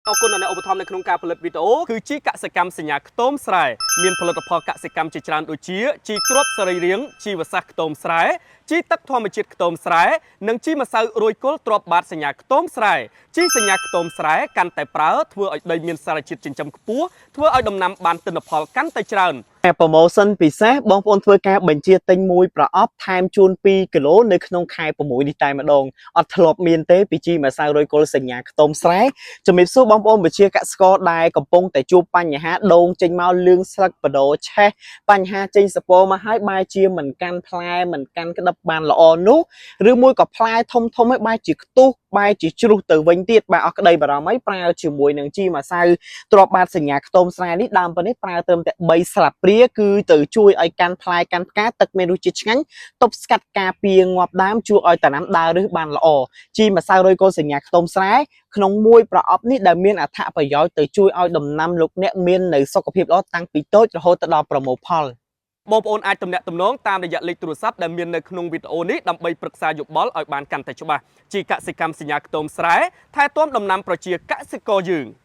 អរគុណដល់អ្នកឧបត្ថម្ភនៅក្នុងការផលិតវីដេអូគឺជីកសិកម្មសញ្ញាខ្ទមស្រែមានផលិតផលកសិកម្មជាច្រើនដូចជាជីគ្រាប់សរីរាង្គជីវសាស្ត្រខ្ទមស្រែជីទឹកធម្មជាតិខ្ទមស្រែនិងជីម្សៅរួយគល់ទ្រាប់បាតសញ្ញាខ្ទមស្រែជីសញ្ញាខ្ទមស្រែកាន់តែប្រើធ្វើឲ្យដីមានសារជាតិចិញ្ចឹមខ្ពស់ធ្វើឲ្យដំណាំបានទិន្នផលកាន់តែច្រើន តែ promotion ពិសេសបងប្អូនធ្វើការបញ្ជាទិញមួយប្រអប់ថែមជូន2គីឡូនៅក្នុងខែ6នេះតែម្ដងអត់ធ្លាប់មានទេពីជីម្សៅរយគល់សញ្ញាខ្ទមស្រែជំរាបសួរបងប្អូនវិជាកសិករដែលកំពុងតែជួបបញ្ហាដូងចេញមកលឿងស្លឹកបដោឆេះបញ្ហាចេញសពមកហើយបែរជាមិនកាន់ផ្លែមិនកាន់ក្តឹបបានល្អនោះឬមួយក៏ផ្លែធំធំហើយបែរជាខ្ទុះបែរជាជ្រុះទៅវិញទៀតបែរអស់ក្តីបារម្ភហើយប្រើជាមួយនឹងជីម្សៅ ទ្របបាតសញ្ញាខ្ទមស្រែនេះដើមប៉ុណ្នេះប្រើត្រឹមតែ3ស្លាបព្រាគឺទៅជួយឲ្យកាន់ផ្លែកាន់ផ្កាទឹកមានរសជាតិឆ្ងាញ់ទប់ស្កាត់ការពារងាប់ដើមជួយឲ្យតាណាំដើររឹសបានល្អជីម្សៅរុយកូនសញ្ញាខ្ទមស្រែក្នុងមួយប្រអប់នេះដែលមានអត្ថប្រយោជន៍ទៅជួយឲ្យដំណាំលោកអ្នកមាននៅសុខភាពល្អតាំងពីតូចរហូតទៅដល់ប្រមូលផល បងប្អូនអាចទំនាក់ទំនងតាមរយៈលេខទូរស័ព្ទដែលមាននៅក្នុងវីដេអូនេះដើម្បីប្រឹក្សាយោបល់ឲ្យបានកាន់តែច្បាស់ជីកសិកម្មសញ្ញាខ្ទមស្រែថែទាំដំណាំប្រជាកសិករយើង។